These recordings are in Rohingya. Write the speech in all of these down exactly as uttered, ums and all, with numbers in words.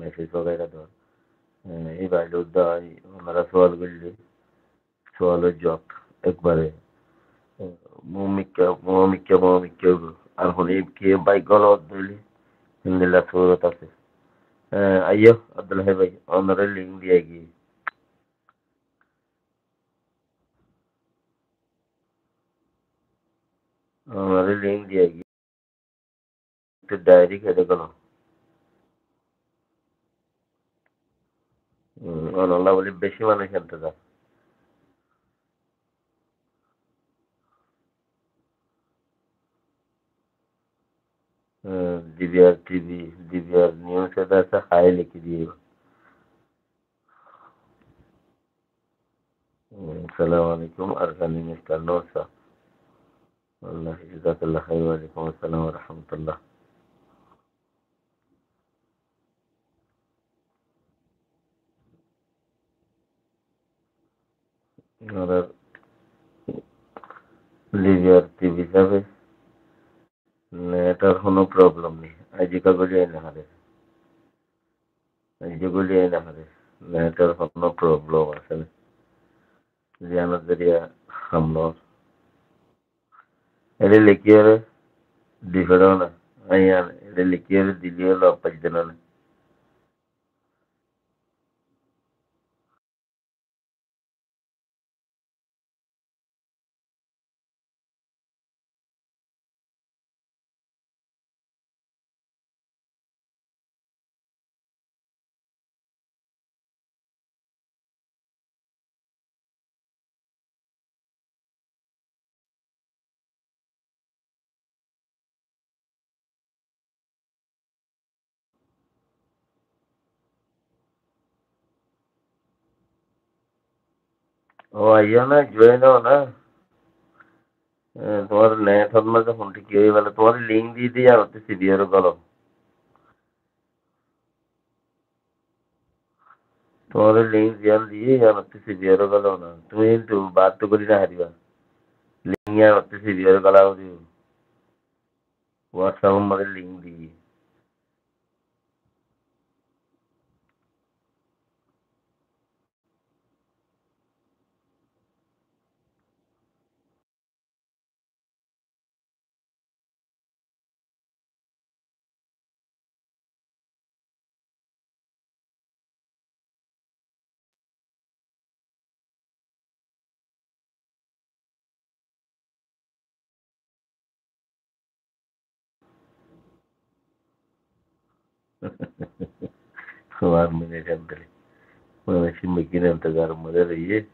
message wagaira do. Eh, ei bái lói dé, onora sual goille, sualor juab ekbare, eh, mumikka, mumikka, mumikka óibo. Ar hone ki bái golot dóile, endilla surot asé. Eh, aiyó, Abdul Hai bái, onore link diya giyé. Onore link diya giyé. Te direct ede golo. Hmm, onolla buli beci manuc entezar. Hmm, D B R T V, D B R News ede asé, hai liki diye. Hmm, assalamu alaikum, Arkani Mister Nur sahab. Wallahi, jazakallah khair, wa alaikum assalam wa rahmatullah. Añárar D B R T V sábe, net or hono problem nai. Aijja goli aina hare. Aijja goli aina hare. Net or hono problem asé né? Ziyanor zoriya ham no. Ede lekiyore di faro na. Aiyán, ede lekiyore dile lab faijje na. Ó, aiyó na, join ó na. E, tuáñr net ot maze hon thík ói gelo, tuáñre link di di, yar ottú sibiyar golo. Tuáñre link diyan di, yar ottú sibiyar golo na. Tuñí kintu baat to gori no fariba. Link yar ottú sibiyar golo óibo. WhatsApp or maze link di. Suwar mine chandre. Mane, si mekine intezar maze roiye.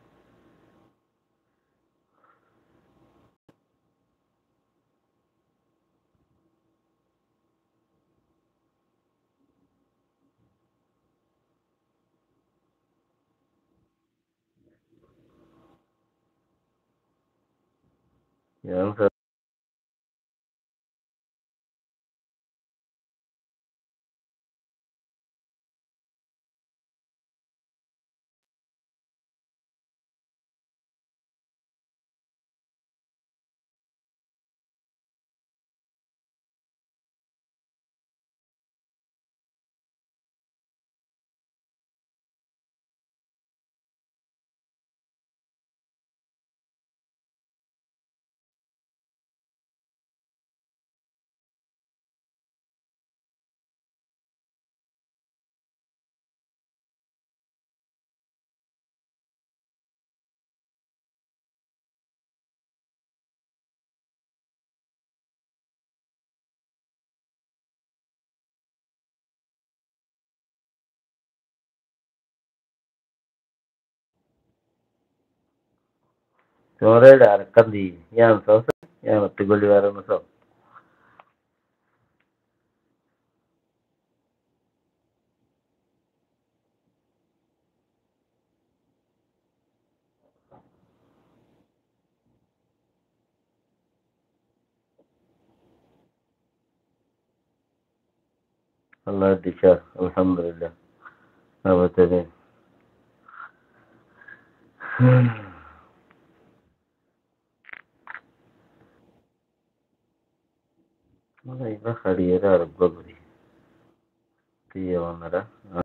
Yan sa- Tuáñre ar ekkán di, yián só, yián ottú goli bar no só. Allah dicá, alhamdulillah. Abar tebe. Mane, iba hári ere ar uggwá gori. Tui onora,